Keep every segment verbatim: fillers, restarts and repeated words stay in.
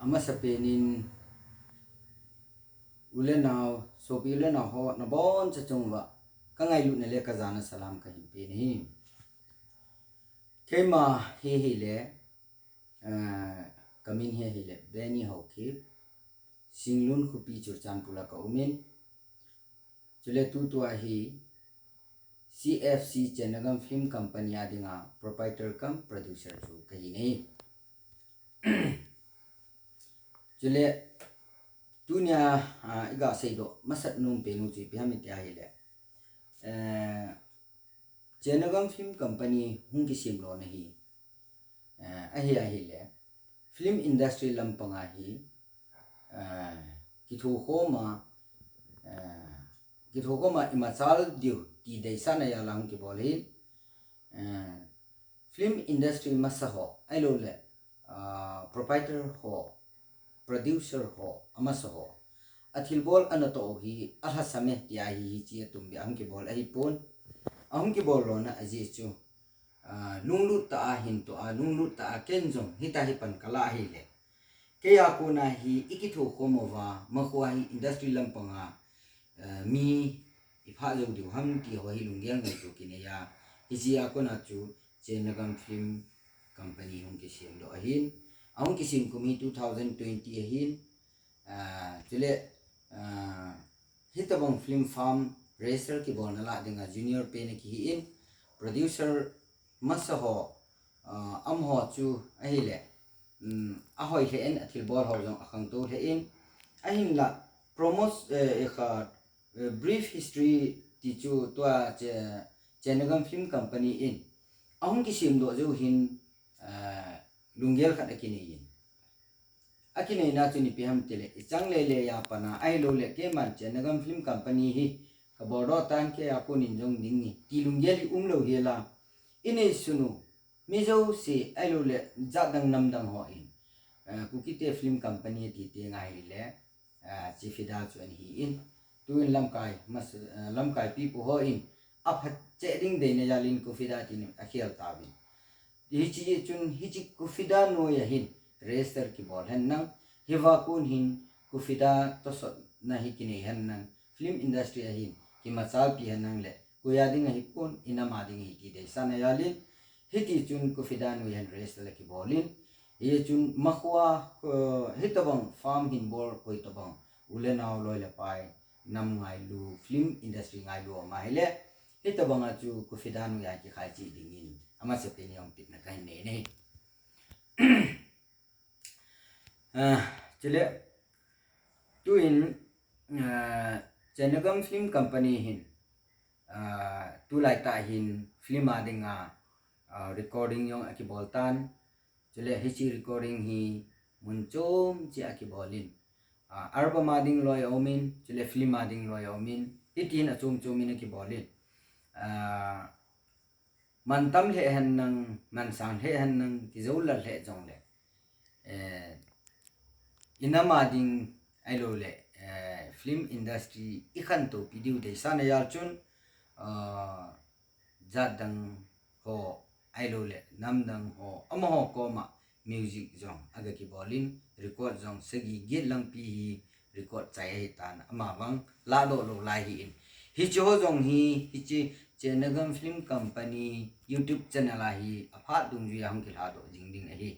Amasapen in u le nao, sopi u le nao ho nabonchauva kangailutna le kajana salam kahin pe ahi. Keima hi ahile, eh, kamin hi ahile Benny Haokip, Singlun khopi Churachandpur a kaumin. Chule tutua hi C F C Chennagam Film Company a dinga proprietor cum producer chu kahi ahi. Chule tunia, ah, iga seidoh masat nom pen u chu ipi ham iti ahile, eh, Chennagam Film Company hung kisemlona hi, eh, ahi ahile film industry lampanga hi, eh, kithokhoma, eh, kithokhoma imachal diu ti deisahna jal a hung kibol ahi. Eh, film industry masa ho, ahilouleh, ah, proprietor ho, producer ho, amasa ho, athilbol anatoh u hi alhasam e tia hi hiche a tumbeh a hung kibol ahipon. Ahung kibol lona ajeh chu, ah, lunglut tah a hin toh a, lunglut tah a ken jong hitia hi pan kalah ahile, keiya kona hi ikithokhom uva, makhoa hi industry lampanga, eh, mi iphah jou diu ham ti ho hi lunggel ngaito kinei a, hichea kona chu Chennagam Film Company hung kisemdoh ahin. Ahung kisem kum hi two thousand twenty ahin. Ah, chule, ah, hitobang film firm register kibolna lah dinga junior pen akihin, producer masa ho, ah, amaho chu ahile, um, ahoi lheh in, athilbol ho jong akhangtou lheh in, ahinla promos, eh, eh, kha, eh, brief history ti chu tua che, Chennagam Film Company in ahung kisemdoh jou hin, eh, lunggel khat akinei in. Akineina chu ipi ham itile, ichan leilei a pat a, ahilouleh keiman Chennagam Film Company hi kaboldoh tan, keiya konin jong ding ahi ti lunggel hi umlou hela, inei sung u mi jouse ahilouleh jatdang namdang hon, eh, Kukite Film Company ti teng ahile, eh, Chifida chu ana hin. Tuin lamkai, mas-, eh, lamkai pipu hon aphat cheh ding deina jal in Kufida tin akhel tauvin. Hiche chun hiche Kufida noiya hin register kibol henlang, hiva kon hin Kufida tosotna hi kinei henlang, film industry a hin kimachalpi henlang le, koiya ding ahipon, inam a ding ahi ti deisahna jal in, hiti chun Kufida noiya hin register le kibol in, hichun makhoa, eh, hitobang firm hin bol, koi tobang u le nao, loi le pai, nam ngailu, film industry ngailu ama ahile, hitobanga chu Kufida noiya kikhai cheh dingin amasapen in jong tipna kahin nei ahi. Ah, chule, tuin, ah, Chennagam Film Company hin, ah, tulai tah hin film a dinga, ah, recording jong akibol tan, chule hiche recording hi mun chom cheh a kibol in, ah, album a ding loi aumin, chule film a ding loi aumin, hitin achom chom in akibol in, ah, mantam lheh henlang, mansang lheh henlang, kijou lal lheh jongle, eh, inam a ding ahilouleh, eh, film industry ikhantou pi diu deisahna jal chun, ah, jatdang ho ahilouleh namdang ho, amaho koma music jong aga kibol in, record jong sagi get lang pi hi record chai ahitan, amavang lahdoh lou lai ahin. Hiche ho jong hi, hiche Chennagam Film Company YouTube channel a hi aphat dungjuiya hung kilhadoh jing ding ahi.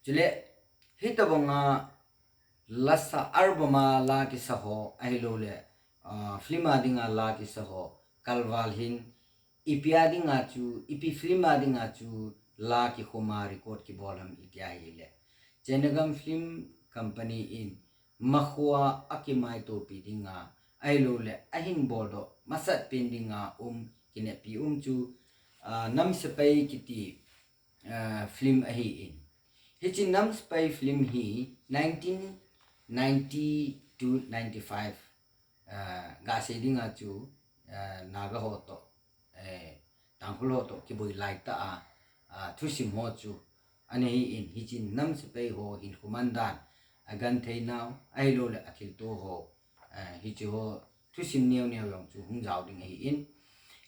Chule, hitobanga lasa album a la kisa ho, ahilouleh, ah, film a dinga la kisa ho, kalval hin, ipi a dinga chu, ipi film a dinga chu la kikhoma record kibol ham iti ahile, Chennagam Film Company in makhoa akimaitopi dinga, ahilouleh ahin boldoh masat pen dinga um, kinepi um chu, ah, Namsepai kiti, ah, film ahin. Hiche Namsepai film hi nineteen ninety to ninety-five, ah, gasei dinga chu, ah, Naga ho toh, eh, Tangkhul ho toh kiboi laitah a, ah, thusim ho chu ana hin, hiche Namsepai ho hinkho mandan, agenthei nau, ahilouleh athilto ho, eh, hiche ho thusim neo neo jong chu hung jao ding ahin.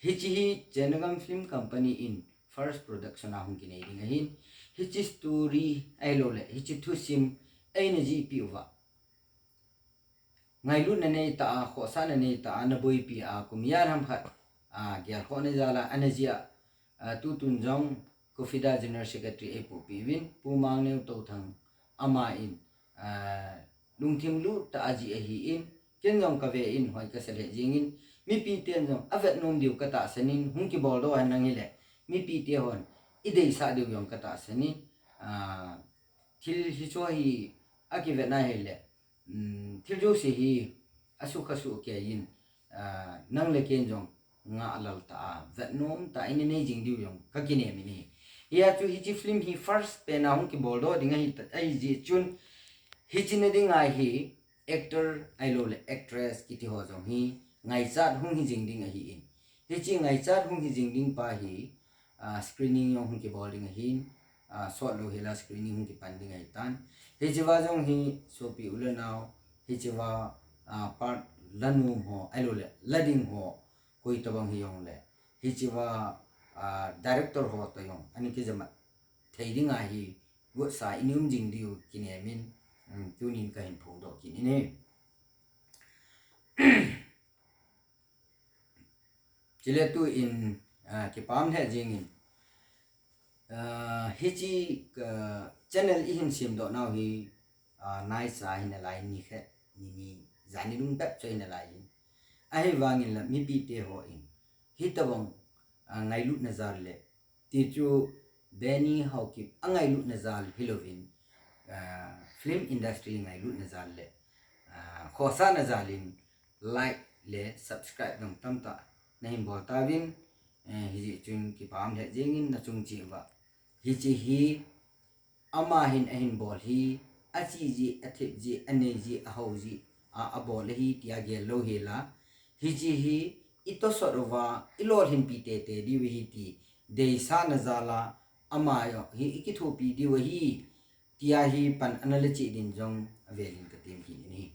Hiche hi Chennagam Film Company in first production a hung kinei ding ahin. hiche story ahilouleh hiche thusim eina jihpeh uva, ngailutna neitah a, khohsahna neitah a, naboipi a, kum ijat ham khat, a, gelkhohna jal a ana jih a, a, tutun jong COFIDA General Secretary eipohpeh uvin, Pu Mangneo Touthang, aman, a, lungthim lut tah a jih ahin, ken jong kave in hoi kasa lheh jengin, mipiten jong avet nom diu katahsan in, hung kiboldoh henlang hileh, mipite hon ideisah diu jong katahsan in, a, thil hicheho hi akivetna hileh, um, thil jouse hi asukha sukei in, a, nang le ken jong ngahlel tah a, vetnom tah a inei jing diu jong kakinem in ahi. Hia chu hiche film hi first pen a hung kiboldoh ding ahi ta, ahijeh chun hiche na ding a hi actor ahilouleh actress kiti ho jong hi ngaichat hung hijing ding ahin. Hiche ngaichat hung hijing ding pa hi, a, screening jong hung kibol ding ahin, a, sot lou hel a screening hung kipan ding ahitan. Hichea jong hi sopi u le nao, hichea, a, part la nom ho, ahilouleh la ding ho, koi tobang hijongleh, hichea, a, director ho toh jong ana kijamat thei ding ahi, gotsa in um jing diu kinem in, um, tunin kahin phongdoh kit in ahi. Chule tun, a, kipah lheh jengin, a, hiche, a, channel ihin semdoh nau hi, a, naicha hi nalai, nikhat, ni ni, jani lungpep chu hi nalai in. Ahivangin la mipite hon hitobang, a, ngailutna jal le, ti chu Benny Haokip angailutna jal hilouvin, a, film industry ngailutna jal le, a, khohsahna jal in like le subscribe jong tamtah nahin bol tauvin, eh, hijeh chun kipah lheh jengin nachung cheh uva. Hiche hi ama hin ahin bol hi, ache jeh, athep jeh, anei jeh, ahao jeh a abol ahi tia gel lou hel a, hiche hi itosot uva ilolhinpi teitei diu ahi ti deisahna jal a ama jong hi ikithopi diu ahi tia hi pan ana la cheh din jong avel in katem kit in ahi.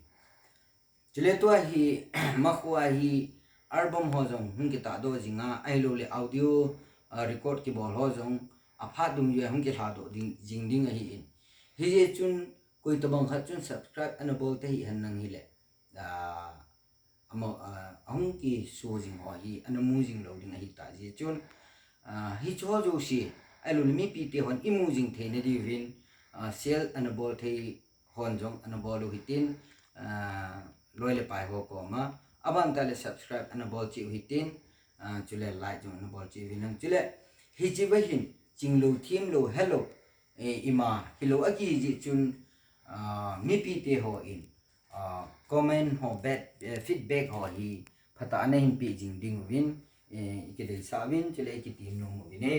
Chule tua hi, makhoa hi album ho jong hung kitahdoh jing a, ahilouleh audio, a, record kibol ho jong aphat dungjui a hung kilhadoh ding, jing ding ahin. Hijeh chun koi tobang khat chun subscribe ana bol tahih henlang hileh, a, ama, a, ahung kiso jing ho hi ana mu jing lou ding ahitah jeh chun, a, hicheho jouse, ahilouleh mipite hon imu jing theina diuvin, a, share ana bol thei hon jong ana bol u hitin, a, loi le pai ho koma, aban tah le subscribe ana bol cheh u hitin, a, chule like jong ana bol cheh uvin lang. Chule hichea hin chinglou, themlou, helou, eh, ima hilou akihi jeh chun, a, mipite hon, a, comment ho, bet, eh, feedback ho hi phatah a nahin peh jing diuvin, eh, ikideisah uvin, chule ikitem nom uvin e.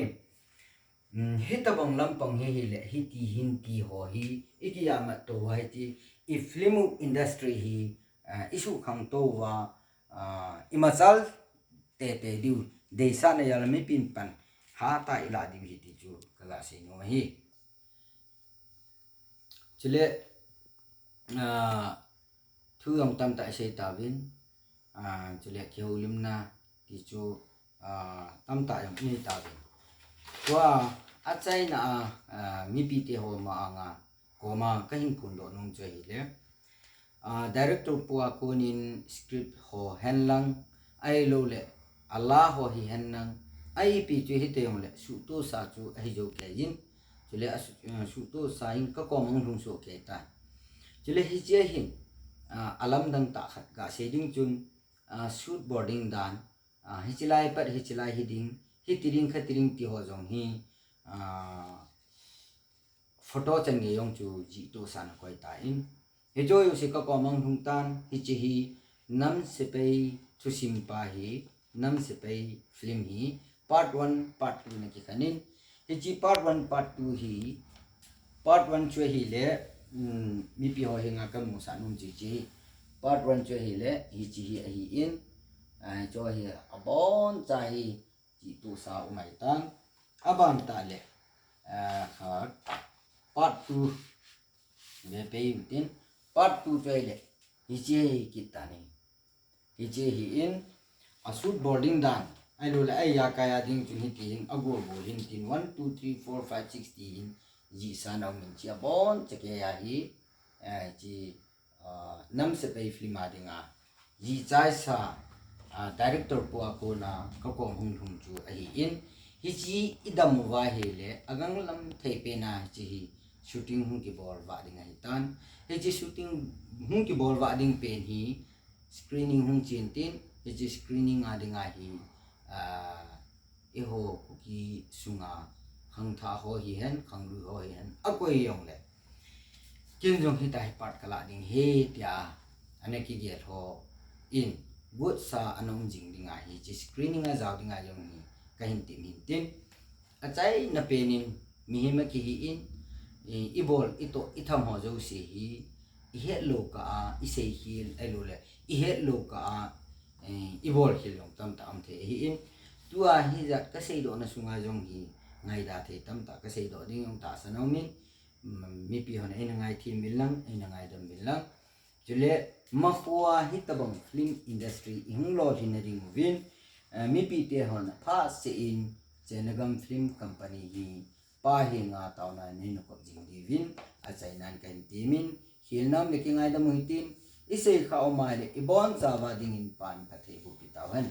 Um, hitobang lampang hi hileh, hiti hin ti ho hi ikijamat tou uva hiti, i film industry hi, a, isuhkhang tou uva, a, imachal teitei diu, deisahna jal a mipin pan hatah a ilah diu ahi ti chu kaga sei nom ahi. Chule, a, thu jong tamtah isei tauvin, a, chule kihoulimna ti chu, a, tamtah jong inei tauvin. Tua achaina a, a, mipite ho ma anga, koma kahin phondoh nom chu ahile, a, director pu a konin script ho henlang, ahilouleh ala ho hi henlang, a ipi chu hita jongleh suhtohsa chu ahi jou kei in, chule a su-, a, suhtohsa in kakom ahung lhung soh kei tan. Chule hichea hin, a, alamdang tah khat gasei ding chun, a, shoot bol ding dan, a, hiche lai pat hiche lai hiding, hiti ding khati ding ti ho jong hi, a, photo chan gei jong chu jihtohsa ana koi tan. Hicheho jouse kakom ahung lhung tan, hiche hi Nam Sepai thusim pa hi, Nam Sepai film hi, part one, part two ana kikhen in. Hiche part one, part two hi, part one chu ahile, um, mipi ho henga kamusah nom chu hiche hi. Part one chu ahile, hiche hi ahin, a, hicheho hi aboncha hi, jihtohsa um ahitan. Aban tah le, a, khat, part two, ve pei utin, part two chu ahile, hiche hi kit tan ahi. Hiche hi in, a shoot bol ding dan, ahilouleh a ijakai a ding chun hiti hin, agol gol hin tin, one, two, three, four, five, six ti hin, jihsa na um in, hiche abon chakei a hi, eh, hiche, ah, Nam Sepai film a dinga jihchaisa, ah, director pu a kona kakom hung lhung chu ahin, hiche idam uva ahile aganglam thei pen a hiche hi shooting hung kibol vah ding ahitan. Hiche shooting hung kibol vah ding pen hi screening hung chen tin, hiche screening a dinga hi, ah, eiho Kuki sunga khangthah ho hihen, khanglui ho hihen, akoi jongle ken jong hitia hi part kalah ding ahi tia ana kigel ho in, gotsa ana um jing ding ahi, hiche screening a jao dinga jong hi kahin tem hin tin. Achaina pen in, mihem akihi in, i, ibol, itoh, itham ho jouse hi ihet lou kah a, isei khel, ahiloule ihet lou kah a, eh, ibol khel jong tamtah um thei ahin. Tua hijat kaseidohna sunga jong hi ngaida thei tamtah kaseidoh ding jong tahsan aumin, mm, mipi hon eina ngaithem uvin lang, eina ngaidam uvin lang. Chule, makhoa hitobang film industry ihung lolhinna ding uvin, eh, mipite hon aphat seh in Chennagam Film Company hi pa henga taona neina kop jing diuvin achainan kahin temin, khelna umle kingaidam u hitin, isei kha um ahile ibonchauva dingin Pan phatthei boh pi tauhen.